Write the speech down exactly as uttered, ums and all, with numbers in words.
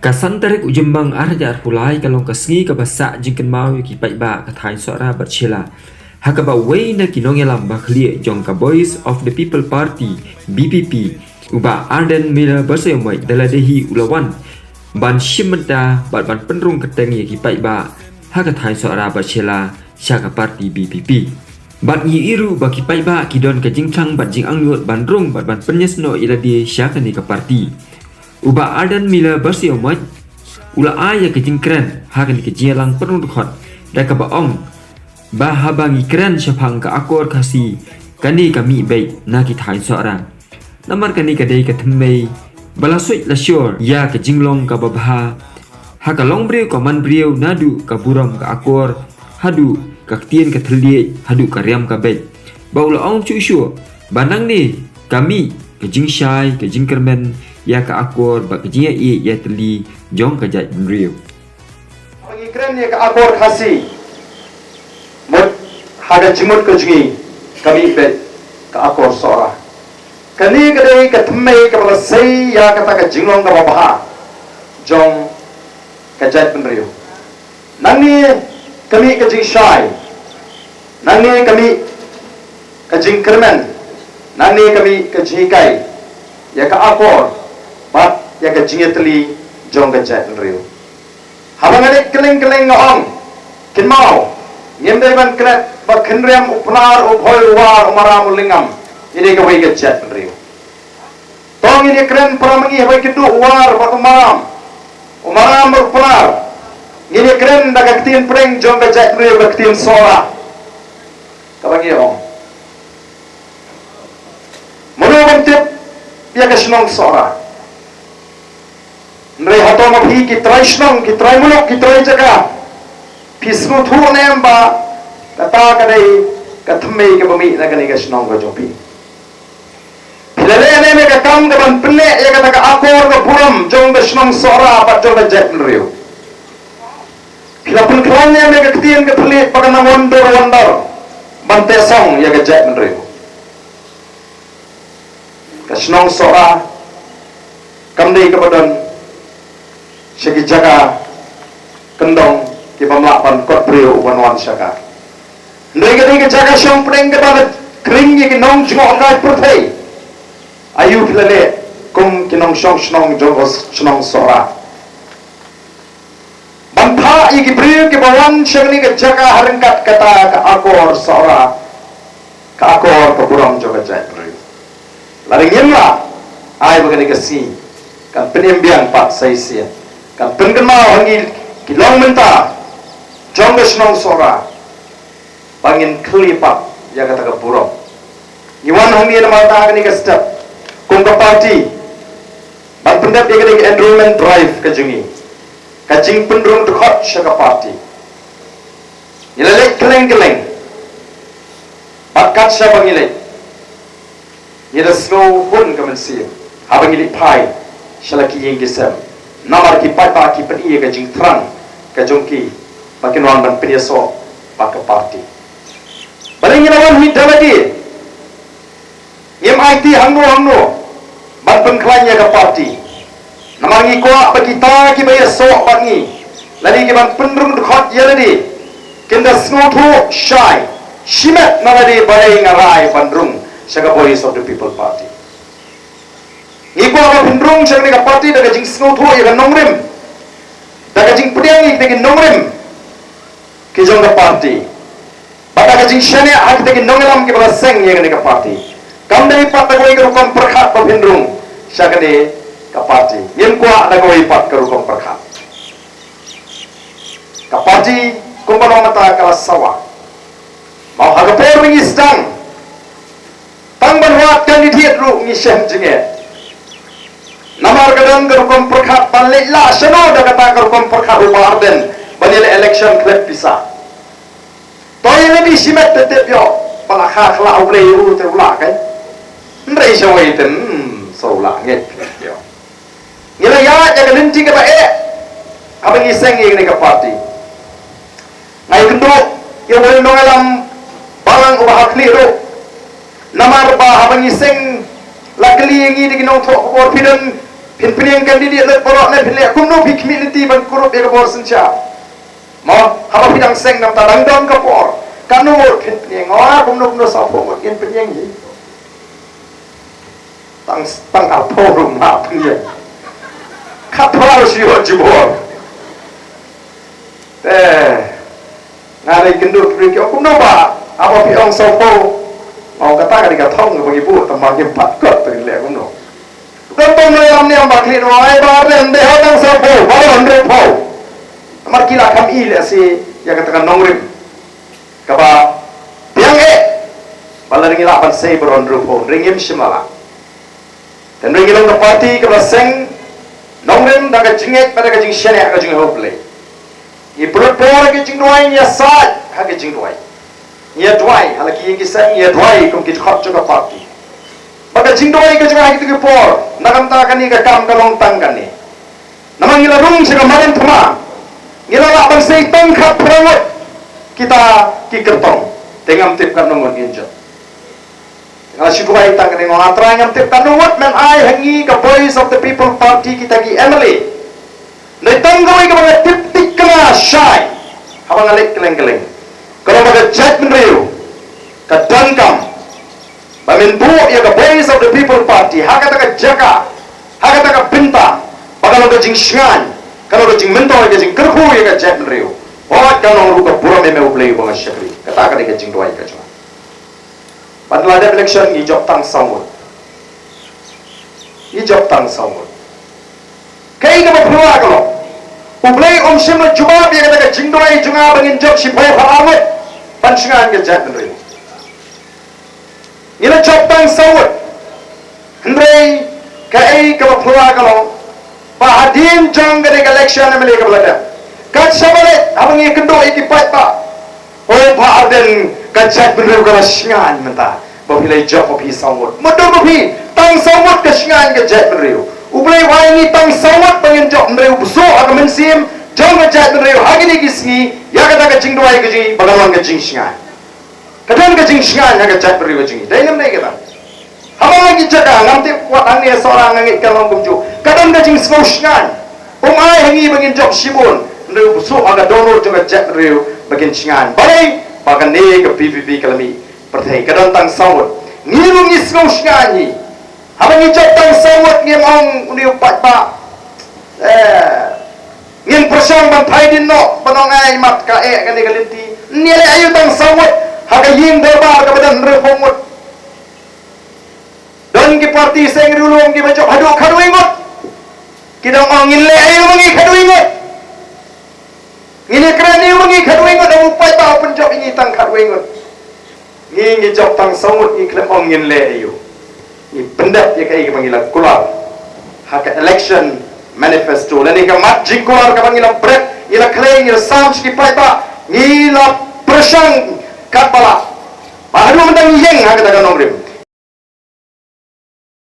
Ka san tarik u Jymmang ar hajar arphew lai ka long ka sngi kaba sah jingkynmaw ïa ki paidbah ka thaiñ Sohra bad Shella, ha kaba uwei na ki nongïalam ba khlieh jong ka Voice of the People Party, V P P, u Bah Ardent Miller Basaiawmoit da lade hi u la wan ban shim bynta bad ban pynrung kyrteng ïa ki paidbah ha ka thaiñ Sohra bad Shella sha ka party V P P. Bad ngi ïohi ruh ba ki paidbah ki don ka jingthrang bad jingangnud ban rung bad ban pynïasnoh ïa lade sha kane ka party. U Bah Ardent Miller Basaiawmoit u la ai ïa ka jingkren ha kane ka jingïalang pynrung dkhot da kaba ong ba haba ngi kren shaphang ka Akor Khasi, kane ka mih beit na ki thaiñ Sohra. Namar kane ka dei ka thymmei ba la suid la shor ïa ka jinglong kaba bha ha ka longbriew ka manbriew, naduh ka burom ka akor haduh ka ktien ka thylliej haduh ka riam ka beit. Ba u la ong shuh shuh ba nangne ka mih ka jingshai ka jingkyrmen ïa ka akor bad ka jingïaieit ïatylli jong ka jaitbynriew. Haba ngi kren ïa ka Akor Khasi, mut ha ka jingmut ka jong ngi ka mih beit ka Akor Sohra. Kane ka dei ka thymmei kaba la sei ïa kata ka jinglong kaba bha jong ka jaitbynriew. Nangne ka mih ka jingshai, nangne ka mih ka jingkyrmen, nangne ka mih ka jinghikai ïa ka akor bad ïa ka jingïatylli jong ka jaitbynriew. Haba nga leit kylleng kylleng nga ong, kynmaw, ngim dei ban klet ba Khynriam, u Pnar, u Bhoi, u War, u Maram, u Lyngngam, ngi dei kawei ka jaitbynriew. To ngin ïa kren para ma ngi haba ïakynduh u War bad u Maram, u Maram bad u Pnar, ngin ïa kren da ka ktien pdeng jong ka jaitbynriew, ka ktien Sohra. Kaba ngi ong, mano ban tip ïa ka shnong Sohra? Hynrei hato ma phi ki trai shnong, ki trai muluk, ki trai jaka, phi sngewthuh ne em ba kata ka dei ka thymmei kaba mih na kane ka shnong ka jong phi? Phi la leh ne em ïa ka kam ka ban pynneh ïa kata ka akor ka burom jong ka shnong Sohra bad jong ka jaitbynriew? Phi la pynkhlaiñ ne em ïa ka ktien ka thylliej ba kan nang wan dur wan dar ban teh song ïa ka jaitbynriew? Ka shnong Sohra kam dei kaba don sha ki jaka kyndong kiba ym lah ban kot briew u ban wan sha ka. Hynrei ka dei ka jaka shong pdeng kaba la khring ïa ki nongjngohkai pyrthei. Aïu phi la leh kum ki nongshong shnong jong ka shnong Sohra ban phah ïa ki briew kiba wan sha kane ka jaka ha ryngkat kata ka akor Sohra, ka akor ka burom jong ka jaitbynriew? Lada ngim lah, ai ba kane ka sngi kan pynim biang pat sa shisien, kan pynkynmaw ha ngi ki long mynta jong ka shnong Sohra ba ngin khlieh pat ïa kata ka burom. Ngi wan hangne namar kata kane ka step kum ka party ban pyndep ïa kane ka enrollment drive ka jong ngi, ka jingpynrung dkhot sha ka party. Ngi la leit kylleng kylleng bad kat shaba ngi leit, ngi da sngew hun ka mynsiem haba ngi leit phai sha la ki ïing ki sem, namar ki paidbah ki pyni ïa ka jingthrang ka jong ki ba kin wan ban pynïasoh bad ka party. Balei ngi la wan hi da lade? Ngim aiti hangno hangno ban pynkhlaiñ ïa ka party. Namar ngi kwah ba kita kiba ïasoh bad ngi, lane ki ban pynrung dkhot ïa lade, kin da sngewthuh shai shimet na lade balei nga rai ban rung sha ka Voice of the People Party. Ngi kwah ba phin rung sha kane ka party da ka jingsngewthuh ïa ka nongrim, da ka jingpdiang ïa kita ki nongrim ki jong ka party, bad da ka jingshaniah ha kita ki nongïalam kiba la seng ïa kane ka party. Kam dei pat da kawei ka rukom pyrkhat ba phin rung sha kane ka party. Ngim kwah da kawei pat ka rukom pyrkhat. Ka party kumba long mynta ka la sawa. Mo, ha ka por ba ngi sdang, tang ban wad candidate ruh ngi shem jingeh. Namar ka don ka rukom pyrkhat ban leit lah shano da kata ka rukom pyrkhat u Bah Ardent ban ïaleh election khlem pisa. To ïa lade shimet te tip ïoh ba la kha khlah U Blei u te u lah kai. Hynrei shawei te, hmm, sa u lah ngeit ïoh. Ngi la ïaid ïa ka lynti kaba eh haba ngi seng ïa kane ka party. Nga ïakynduh ïa uwei u nongïalam balang uba ha khlieh ruh. Namar ba haba ngi seng la kylli ïa ngi da ki nongthoh khubor, phi don Phin pynïeng candidate leit baroh ne phin leh kumno phi khmih lynti ban kurup ïa ka bor synshar? Mo, haba phi dang seng namar dang don ka por. Katno ngut phin pynïeng? Nga kumno kumno sawphew ngut ngin pynïeng hi. Tang tang arphew ruh ma pynïeng. Khatphra ruh shu ïoh jubor. Te nga dei kynduh kynduh ki ong kumno ba haba phi ong sawphew. Ong kata ka dei ka thong ba ngi buh tang ba ngi pat kot te leh kumno. Don tang noi lam niam ba khlieh wa ai ba ren dei ha tang sawphew ba ren hynriewphew. Namar ki la kham i leh si ïa kata ka nongrim kaba biang eh ba la ngi lah ban sei ba ren hynriewphew, hynriew ngim shim la lah. Te hynrei ngi long ka party kaba seng nongrim da ka jingngeit bad da ka jingshaniah ka jong U Blei. Ngi pynlut por ha ka jingduwai, ngi ïasaid ha ka jingduwai. Ngi ïaduwai ha la ki ïing ki sem, ngi ïaduwai kum ki dkhot jong ka party. Ba ka jingduwai ka jong nga ha kito ki por, na ka bynta kane ka kam ka long tang kane. Namar ngi la rung sha ka madan thma, ngi la lah ban sei tang khatphra ngut kita ki kyrtong. Te ngam tip katno ngut ngin jot. Nga shu duwai tang kane, nga ong A Trai, ngam tip katno ngut men ai ha ngi ka Voice of the People Party kita ki M L A. Dei tang kawei kaba nga tip thikna shai haba nga leit kylleng kylleng, ka long ba ka jaitbynriew ka donkam ba men buh ïa ka Voice of the People Party ha kata ka jaka, ha kata ka bynta, ba ka long ka jingshngaiñ, ka long ka jingmyntoi, ka jingkyrkhu ïa ka jaitbynriew. Hooid, ka long ruh ka burom ïa me U Blei uba nga shakri. Kata ka dei ka jingduwai ka jong nga. Ban la dep election ngi jop tang saw ngut. Ngi jop tang saw ngut. Kaei kaba phylla ka long, U Blei um shym la jubab ïa kata ka jingduwai jong nga ba ngin jop shiphew phew ar ngut ban shngaiñ ka jaitbynriew. Ngi la jop tang saw ngut. Hynrei kaei kaba phylla ka long ba hadien jong kane ka election M L A kaba la dep, kat shaba leit haba ngi kynduh ïa ki paidbah, oh, Bah Ardent, ka jaitbynriew ka la shngaiñ mynta ba phi la jop ha phi saw ngut. Mutdur ba phi, tang saw ngut ka shngaiñ ka jaitbynriew. U Blei u ai ngi tang saw ngut ba ngin jop, hynrei u bsut ha ka mynsiem jong ka jaitbynriew ha kine ki sngi ïa kata ka jingduwai ka jong ngi ba kan long ka jingshngaiñ. Ka don ka jingshngaiñ ha ka jaitbynriew ka jong ngi. Dei ne ym dei kata? Haba nga ïa ki jaka, ngam tip wat hangne Sohra nga ngeit ka long kumjuh. Ka don ka jingsngew shngaiñ. Um ai ha ngi ba ngin jop shibun, hynrei u bsut ha ka dohnud jong ka jaitbynriew ba kin shngaiñ. Balei? Ba kane ka V P P ka la mih pyrthei, ka don tang saw ngut. Ngi ruh ngi sngew shngaiñ hi. Haba ngi jop tang saw ngut ngim ong une u paidbah, eh, ngin pyrshang ban phai dien noh ban ong ai mat ka eh kane ka lynti. Ngi leh aïu tang saw ngut ha ka ïing dorbar kaba don hynriewphew ngut? Don ki party seng riewlum kiba jop haduh khatwei ngut. Ki dang ong ngin leh aïu ma ngi khatwei ngut? Ngin ïakren aïu ma ngi khatwei ngut? Ong u paidbah u pynjop ïa ngi tang khatwei ngut. Ngi ngi jop tang saw ngut, ngi khlem ong ngin leh aïu. Ngi pyndep ïa kaei kaba ngi la kular ha ka election manifesto lane ka mat jingkular kaba ngi la bret, ngi la khlei, ngi la sam sha ki paidbah, ngi la pyrshang katba lah. Ba haduh mynta ngi ïeng ha kata ka nongrim.